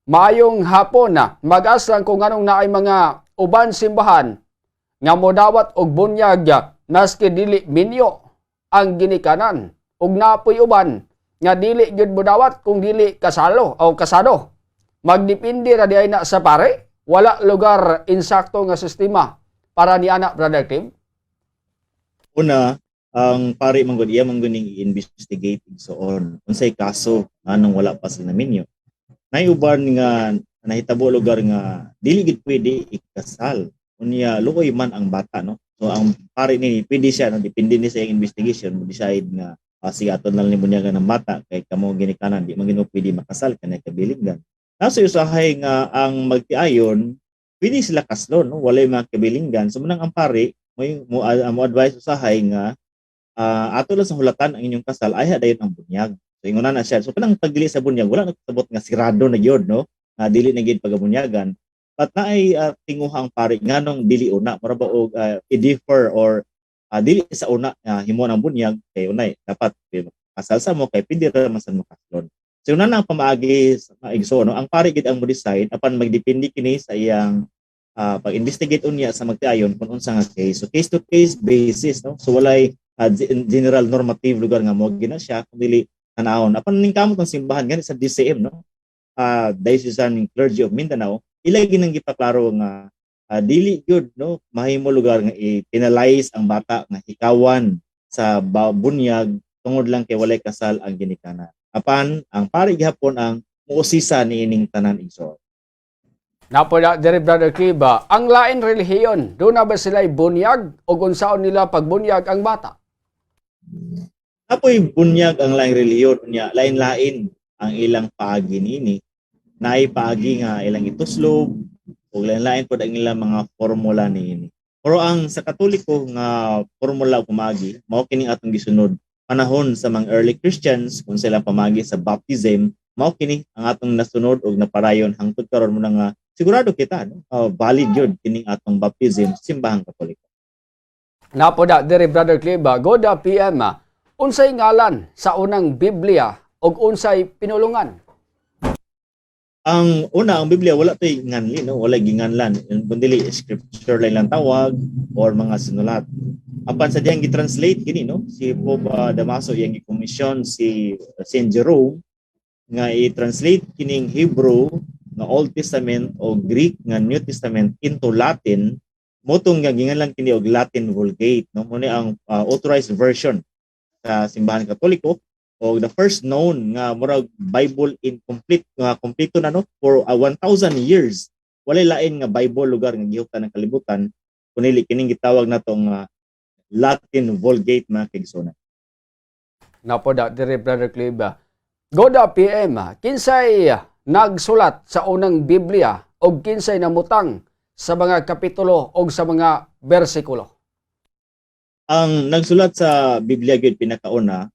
Maayong hapon na. Mag-ask lang kung anong naay mga uban simbahan nga modawat og bunyag maski dili minyo ang ginikanan, ug napoy uban nga dili gyud modawat kung dili kasalo o kasado. Magdepende ra diay na sa pare. Wala lugar insakto nga sistema para ni ana, Brother Clive? Una, ang pari man gud, iya man gud ning i-investigate, so on unsay kaso, anong wala pa sila minyo. Nay uban nga nahitabo lugar nga dili gid pwede ikasal unya luoy man ang bata, no? So ang pari nini pwede siya, no, depende ni sa iyang investigation, mo decide nga sige, aton lang ni bunyagan ng bata kay kamo ginikanan, di man gino pwede makasal kanay kabilinggan. Nasa usahay nga ang magtiayon pwede sila kaslon, no, walay mga kabilinggan. So munang ang pari mo advise usahay nga ato lang sa hulatan ang inyong kasal, ay dayon ang bunyag. So ingon na siya. So kanang pagdili sa bunyag, wala nagkasabot nga sirado na gyud, no, nga dili na gyud pagabunyagan. But naay tinguha ang pari nganong dili una, mura ba og i-defer or dili sa una himo ang bunyag kay unay dapat kasal sa mo kay pwede ra man sa mo kaslon. So una na ang pamaagi sa maigso, no, ang pari gid ang mo decide, apan magdepende kini sa iyang pag-investigate unya sa magtiayon kung unsa nga case. So case to case basis, no? So walay general normative lugar nga mo gina siya kung dili tanawon. Apan ning kamot ang simbahan gani sa DCM, no? Diocesan Clergy of Mindanao, ila ginang gipaklaro nga dili gyud, no, mahimo lugar nga i-penalize ang bata nga hikawan sa bunyag tungod lang kay walay kasal ang ginikanan. Apan ang pari gihapon ang muusisa niining tanan, igsoon. Napo na diri, Brother Clive, ang lain relihiyon, doon na ba sila'y bunyag o unsaon nila pagbunyag ang bata? Apoy bunyag ang laing relihiyon unya lain-lain ang ilang paagi niini. Naay paagi nga ilang ituslob ug lain-lain pod ang ilang mga formula niini. Pero ang sa Katoliko nga formula o pamaagi mao kining atong gisunod panahon sa mga early Christians. Kung sila pamagi sa baptism, mao kini ang atong nasunod og naparayon hangtod karon mo na nga sigurado kita, no, valid yun kining atong baptism sa simbahang Katoliko. Napo na diri, Brother Clive, Goda PM, unsay ngalan sa unang Biblia ug unsay pinulungan? Ang una, ang Biblia wala to'y nganli, no, wala ginganlan kun dili scripture lang lang tawag or mga sinulat. Apan sa diyang gi-translate kini, no, si Pope Damaso iyang gi-commission si Saint Jerome nga i-translate kining Hebrew nga Old Testament o Greek nga New Testament into Latin. Motong nga ginganlan kini og Latin Vulgate, no. Mo ni ang authorized version sa simbahan Katoliko o the first known nga murag Bible in complete nga kompleto na, no, for 1,000 years. Walay lain nga Bible lugar nga gihuptan ng kalibutan kunili kining gitawag nato nga Latin Vulgate, mga kaigsuonan. Napo na diri, Brother Clive. Goda PM, kinsay nagsulat sa unang Biblia o kinsay namutang sa mga kapitulo o sa mga bersikulo? Ang nagsulat sa Biblia gyud pinakauna,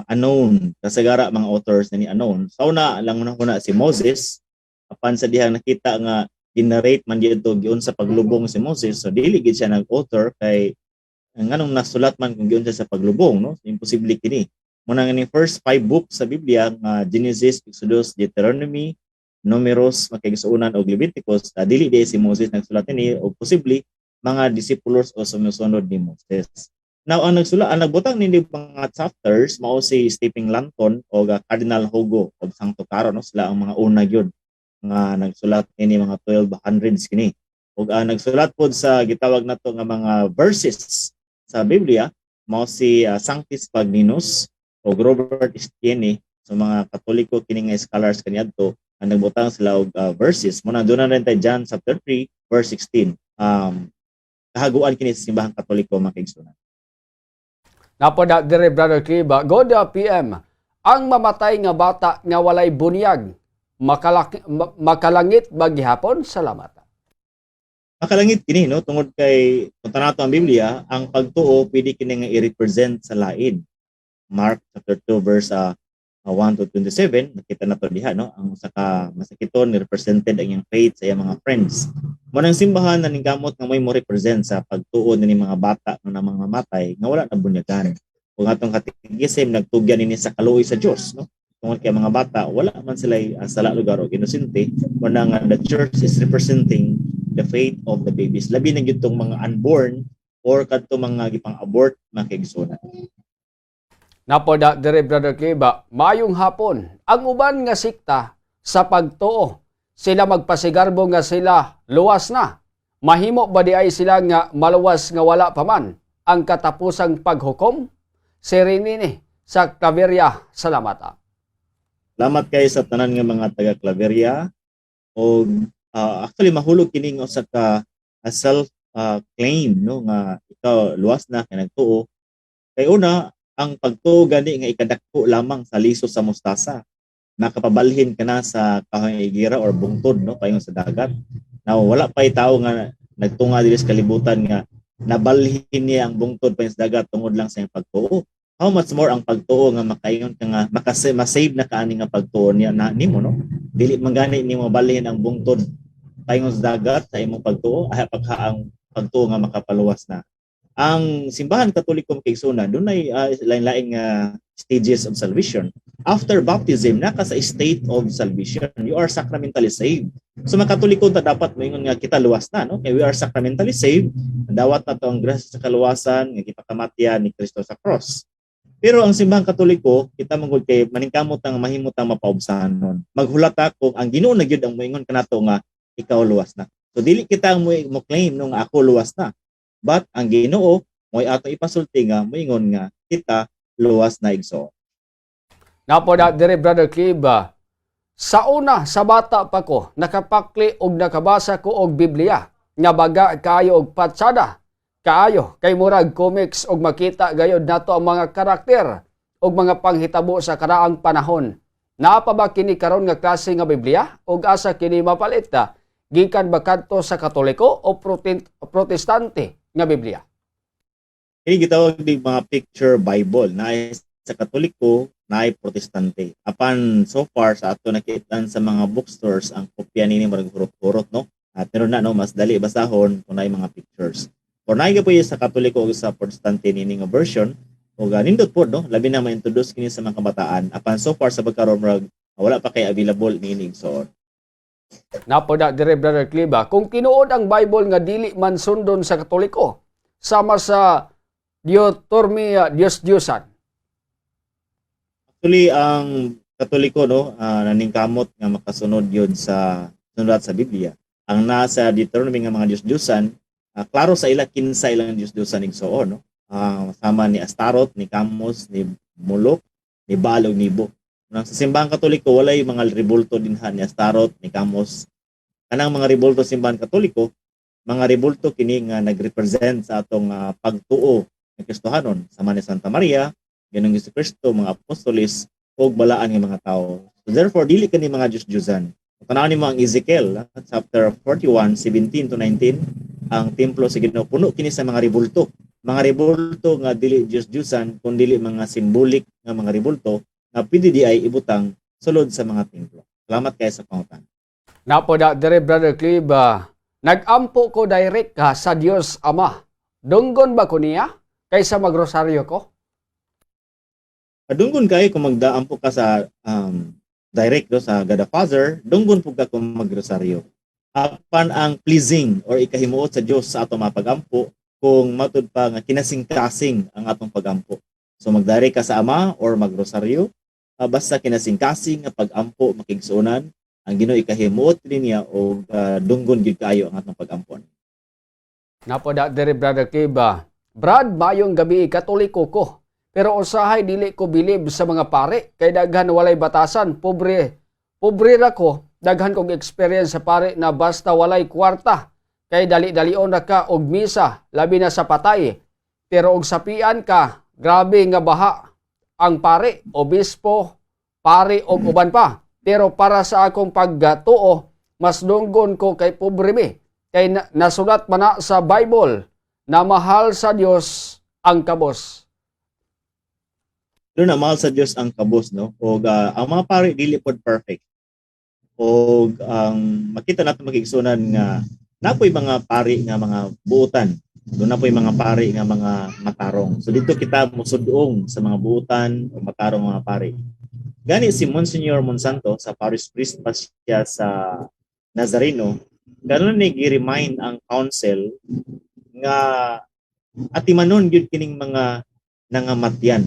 unknown kasagara mga authors na ni unknown. Sa una lang una una si Moses. Apan sa dihang nakita nga generate man dito giun sa paglubong si Moses, so dili gid siya nag-author kay nganong nasulat man kung giun siya sa paglubong, no? So, imposible kini. Muna nga ning first five books sa Biblia nga Genesis, Exodus, Deuteronomy, Numeros, makigsuonan, og Leviticus, dili di si Moses nagsulat ini o posible mga disipulos o sumusunod ni Moses. Now, ang nagsulat, ang nagbutang nini mga chapters mao si Stephen Langton o Cardinal Hugo of Sancto Caro, no? Sila ang mga una gyud nga nagsulat nini, mga 1200s kini. Ug ang nagsulat pod sa gitawag nato nga mga verses sa Biblia mao si Sanctis Pagninus o Robert Estienne. So mga Katoliko kini nga scholars kaniadto ang nagbutang sila og verses. Muna doon na rin tayo John chapter 3 verse 16. Kahaguan kini sa simbahang Katoliko, mga kaigsuonan. Napo na dire, Brother Clive, Goda PM, ang mamatay nga bata nga walay bunyag, makalangit ba gihapon? Salamat. Makalangit kini, no, tungod kay kung tanato ang Biblia, ang pagtuo pwede kini nga i-represent sa lain. Mark chapter 2 verse 1 to 27, nakita nato diha, no, ang usa ka masakiton ni represented ang iyang faith sa iyang mga friends. Mo nang simbahan na ningkamot nga may mo represent sa pagtuo ni mga bata nga na mga matay nga wala na bunyagan. Kung atong katekism, nagtugyan ini sa kaluoy sa Dios, no. Tungod kay mga bata wala man sila sala lugar o inosente, mao nga the church is representing the faith of the babies, labi na gyud tong mga unborn or kadto mga gipang-abort, mga kaigsuonan. Napoda dire, Brother Kiba, maayong hapon. Ang uban nga sikta sa pagtuo, sila magpasigarbo nga sila luwas na. Mahimo ba diay sila nga maluwas nga wala pa man ang katapusang paghukom? Si Renini sa Claveria, salamat. Salamat kay sa tanan nga mga taga Claveria og actually mahulog kini nga usa ka self claim, no, nga ikaw luwas na kay nagtuo. Kay una, ang pagtuo gani nga ikadako lamang sa liso sa mustasa, makapabalhin ka na sa kahoy igira or bungtod, no, paingon sa dagat. Now, wala pa tawo nga nagtunga diri sa kalibutan nga nabalhin niya ang bungtod paingon sa dagat tungod lang sa iyang pagtuo. How much more ang pagtuo nga makaingon ka nga makasave, masave na kaani nga pagtuo niya na nimo, no? Dili man gani nimo balhin ang bungtod paingon sa dagat sa imong pagtuo, ay pagka ang pagtuo nga makapaluwas na. Ang Simbahan Katoliko, kaigsuonan, dunay lain-lain nga stages of salvation. After baptism, naka sa state of salvation. You are sacramentally saved. So mga Katoliko ta dapat moingon nga kita luwas na, no? Kay we are sacramentally saved. Dawat na to ang grasya sa kaluwasan nga gipakamatyan ni Kristo sa cross. Pero ang Simbahang Katoliko, kita manggod kay maningkamot ang mahimot ang mapaubsanon. Maghulata kung ang Ginoo na gyud ang moingon kanato nga ikaw luwas na. So dili kita ang mo claim nung ako luwas na. But ang Ginoo mo'y ato ipasulti nga moingon nga kita luwas na, igsoon. Napoda dire, Brother Kiba, sa una sa bata pa ko, nakapakli og nakabasa ko og Biblia nga baga kaayo og patsada. Kaayo kay murag comics og makita gayod nato ang mga karakter og mga panghitabo sa karaang panahon. Naa pa ba kini karon nga klase nga Biblia og asa kini mapalit ta? Gikan ba kadto sa Katoliko o Protestante nga Biblia? Kini gitawag di mga picture Bible na sa Katoliko, naay Protestante. Apan so far sa ato nakitaan sa mga bookstores, ang kopya nini murag hurot-hurot, no. At pero na, no, mas dali basahon kung naay mga pictures. Or naay po sa Katoliko o sa Protestante nini nga version o nindot pod, no, labi na ma-introduce kini sa mga kabataan. Apan so far sa pagkaron, murag wala pa kay available niini, so Napoda dire, Brother Cliba, kung tinuod ang Bible nga dili man sundon sa Katoliko, sama sa Deuteronomy, Dios Diyosan. Actually, ang Katoliko, no, naningkamot nga makasunod yun sa sunurat sa Biblia. Ang nasa Deuteronomy nga mga Diyos-Diyosan, klaro sa ila kinsa ilang Diyos-Diyosan, igsoon, no? Sama ni Astaroth, ni Camos, ni Molok, ni Baal ug Nebo. Nang sa Simbahang Katoliko walay mga rebulto dinha ni Astaroth, ni Camos. Kanang mga rebulto sa Simbahan Katoliko, mga rebulto kini nga nagrepresent sa atong pagtuo ng Kristohanon, sama ni Santa Maria, Ginoong Hesus Kristo, mga apostoles ug balaan nga mga tao. So therefore dili kani mga Diyos-Diyosan. Tan-awon nimo ang Ezekiel chapter 41, 17 to 19, ang templo sa Ginoo puno kini sa mga rebulto. Mga rebulto nga dili Diyos-Diyosan kun dili mga symbolic nga mga rebulto nga pwede di ay ibutang sulod sa mga templo. Salamat kay sa pangutana. Napoda dire, Brother Cliba, nag-ampo ko direct ka sa Dios Ama. Dunggon ba ko niya kaysa magrosaryo ko? Padunggon kayo kung magdaampo ka sa direct, no, sa God the Father, dunggon pud ka kung magrosaryo. Apan ang pleasing or ikahimuot sa Dios sa atong mga pagampo kung matud pa nga kinasingkasing ang atong pagampo. So magdirect ka sa Ama or magrosaryo, basta kinasingkasing nga pagampo, makigsuonan, ang Ginoo ikahimuot niya og dunggon gyud kaayo ang atong pagampo. Napoda dire, Brother Cliba, Brad, mayong gabi, Katoliko ko. Pero usahay dili ko bilib sa mga pare kay daghan walay batasan, pobre. Pobre ra ko, daghan kog experience sa pare na basta walay kwarta kay dali-dalion ra ka og misa, labi na sa patay. Pero og sapian ka, grabe nga baha ang pare, obispo, pare og uban pa. Pero para sa akong pagkatuo, mas dunggon ko kay pobre mi. Kay nasulat man na sa Bible na mahal sa Dios ang kabos. Doon na mahal sa Dios ang kabos, no, og ang mga pare dili pod perfect. Og ang makita nato, makigsunan, nga napoy mga pari nga mga buutan, doon napoy mga pari nga mga matarong. So dito kita mosudong sa mga buutan o matarong mga pari. Gani si Monsignor Monsanto, sa parish priest pa siya sa Nazareno, gano'n ni gi-remind ang council nga atimanon gyud kining mga nangamatyan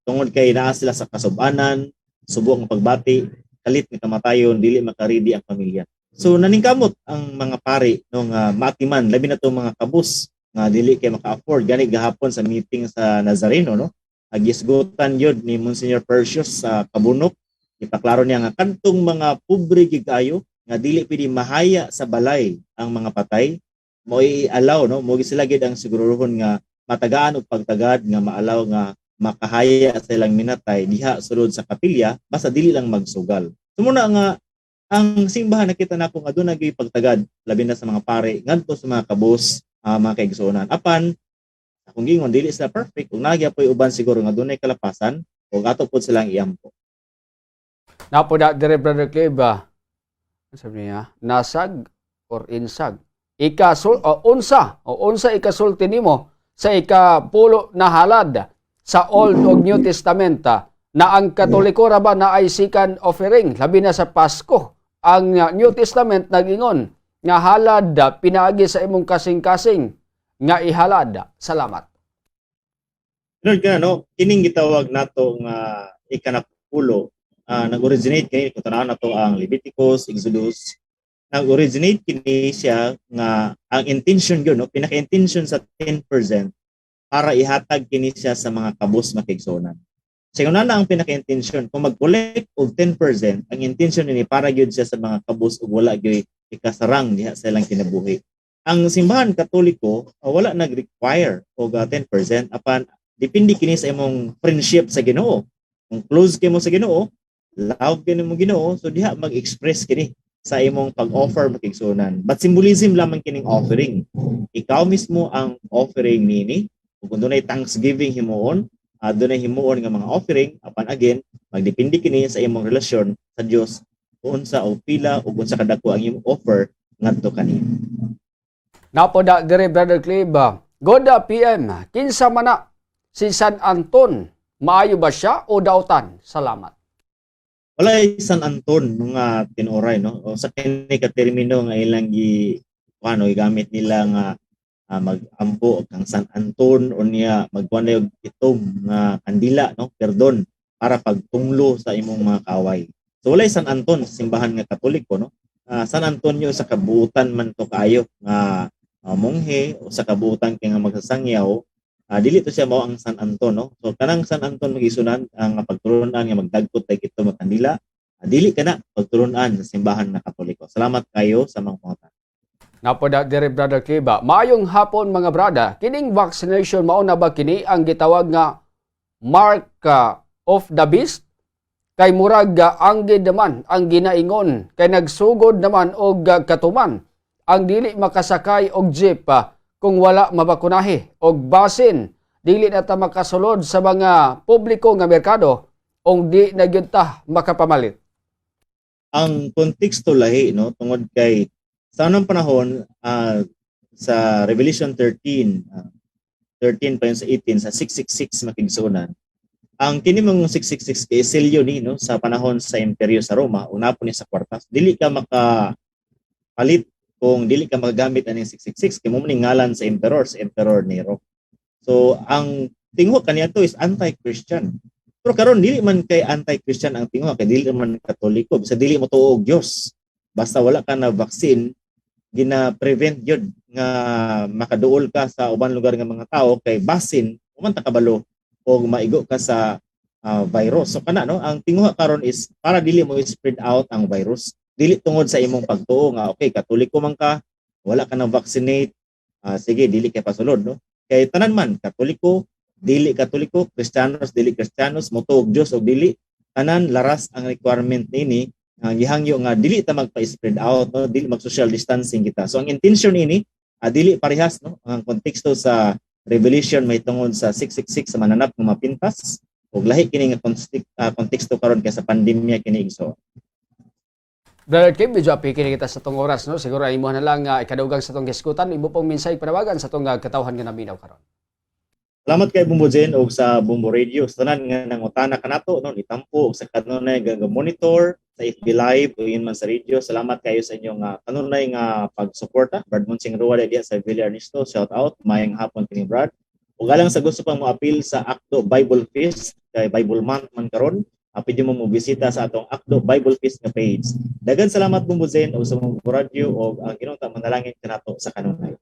tungod kay naa sila sa kasubanan, subo ang pagbati, kalit nga kamatayon, dili makaredy ang pamilya. So naningkamot ang mga pari, no, nga maatiman, labi na tong mga kabus nga dili kay maka-afford. Gani gahapon sa meeting sa Nazareno, no, agisgutan yun ni Monsignor Persius sa Kabunok. Ipaklaro niya nga kadtong mga pobre gid kaayo nga dili pwede mahaya sa balay ang mga patay, mo i-allow, no, mo sila gid ang siguruhon nga matagaan og pagtagad nga maalaw nga makahaya sa ilang minatay diha sulod sa kapilya, basta dili lang magsugal. So muna nga ang simbahan, nakita nako nga doon nagay pagtagad, labi na sa mga pare ngadto sa mga kabus, mga kaigsuonan. Apan akong gingon, dili sila perfect ug nagya poy uban siguro nga dunay kalapasan ug ato pod silang iampo. Napo na dire, Brother Clive, ano sabi niya? Nasag or insag? Ikasul o unsa o unsa ikasulti nimo sa ikapulo na halad sa Old ug New Testament, na ang Katoliko ra ba na ay second offering, labi na sa Pasko? Ang New Testament nagingon nga halad pinaagi sa imong kasing-kasing nga ihalad. Salamat. Lord ka, no, kining gitawag nato nga ikanapulo, nag-originate kini, kung tan-awon nato ang Leviticus, Exodus, nag-originate kini siya nga ang intention yun, no, pinaka-intention sa 10% para ihatag kini siya sa mga kabus, makiigsuonan. Sa na ang pinaka-intention, kung mag-collect og 10%, ang intention ini para gyud siya sa mga kabus ug wala gyud ikasarang diha sa ilang kinabuhi. Ang Simbahan Katoliko wala nag-require og 10%, apan depende kini sa imong friendship sa Ginoo. Kung close kay mo sa Ginoo, love kini mo Ginoo, so diha mag-express kini sa imong pag-offer, makigsuonan. But symbolism lamang kining offering. Ikaw mismo ang offering nini. Kung dunay thanksgiving himuon, dunay himuon nga mga offering, apan again, magdepende kini sa imong relasyon sa Dios kung unsa o pila o unsa kadako ang imong offer ngadto kaniya. Napo da dire, Brother Clive. Goda PM, kinsa man na si San Anton? Maayo ba siya o dautan? Salamat. Walay San Anton nga tinuoray, no, o sa kini ka termino nga ilang gi ano gigamit nila nga magampo kang San Anton unya magkuan og itom nga kandila, no, perdon para pagtunglo sa imong mga kaaway. So walay San Anton sa Simbahan nga Katoliko, no. San Antonio sa kabuutan man to kaayo nga monghe o sa kabuutan kay nga magsasangyaw, dili to siya mao ang San Anton, no. So kanang San Anton, magisunan ang pagtulunan nga magdagkot tay ito magkandila, dili kana pagtulunan sa Simbahan nga Katoliko. Salamat kayo sa mga pangutana. Napo da dire, Brother Clive. Maayong hapon, mga brada. Kining vaccination, mao na ba kini ang gitawag nga mark of the beast? Kay murag anggid naman ang ginaingon kay nagsugod naman og katuman ang dili makasakay og jeep kung wala mabakunahi, og basin dili na ta makasulod sa mga publiko nga merkado ong di na gyud ta makapamalit. Ang konteksto lahi, no, tungod kay sa anong panahon, sa Revelation 13, 13 pa yun sa 18 sa 666, makigsuonan, ang kini mong 666 kay selyo ni, no, sa panahon sa imperyo sa Roma. Una po ni sa kwartas, dili ka maka palit kung dili ka magagamit aning 666 kay mo ni ngalan sa emperor, sa Emperor Nero. So ang tinguha kaniya to is anti-Christian, pero karon dili man kay anti-Christian ang tinguha kay dili man Katoliko, bisa dili mo tuo og Dios, basta wala ka na vaccine, gina-prevent yun nga makaduol ka sa uban lugar nga mga tao kay basin man ta kabalo o maigo ka sa virus. So kana, no, ang tinguha karon is para dili mo spread out ang virus. Dili tungod sa imong pagtuo nga okay, Katoliko man ka, wala ka na vaccinate, sige, dili kay pasulod, no. Kay tanan man, Katoliko, dili Katoliko, Kristiyanos, dili Kristiyanos, motuo og Dios og dili, tanan laras ang requirement nini ang gihangyo nga dili ta magpa-spread out, no, dili mag social distancing kita. So ang intention ini, dili parehas, no, ang konteksto sa Revelation may tungod sa 666 sa mananap nga mapintas ug lahi kini nga konteksto karon kay sa pandemya kini, igsoon. Brother Kim, medyo apiki kita sa tong oras, no? Siguro ay imo na lang ikadugang sa tong gisgutan, imo pong minsay panawagan sa tong katawhan nga naminaw karon. Salamat kay Bombo Jen og sa Bombo Radio. Sa tanan nga nangutana kanato no, itampo, og sa kanunay nga monitor sa FB Live o yun man sa radio. Salamat kayo sa inyong kanunay nga pagsuporta. Brad Monsing Rua diya sa Villa Ernesto. Shout out. Maayong hapon kini, Brad. Ug alang sa gusto pang moapil sa Acdo Bible Feast kay Bible Month man karon, pwede mo bisita sa atong Acdo Bible Feast nga page. Dagan salamat, Bombo Jen, og sa Bombo Radio, og ang Ginoo ta manalangin kanato sa kanunay.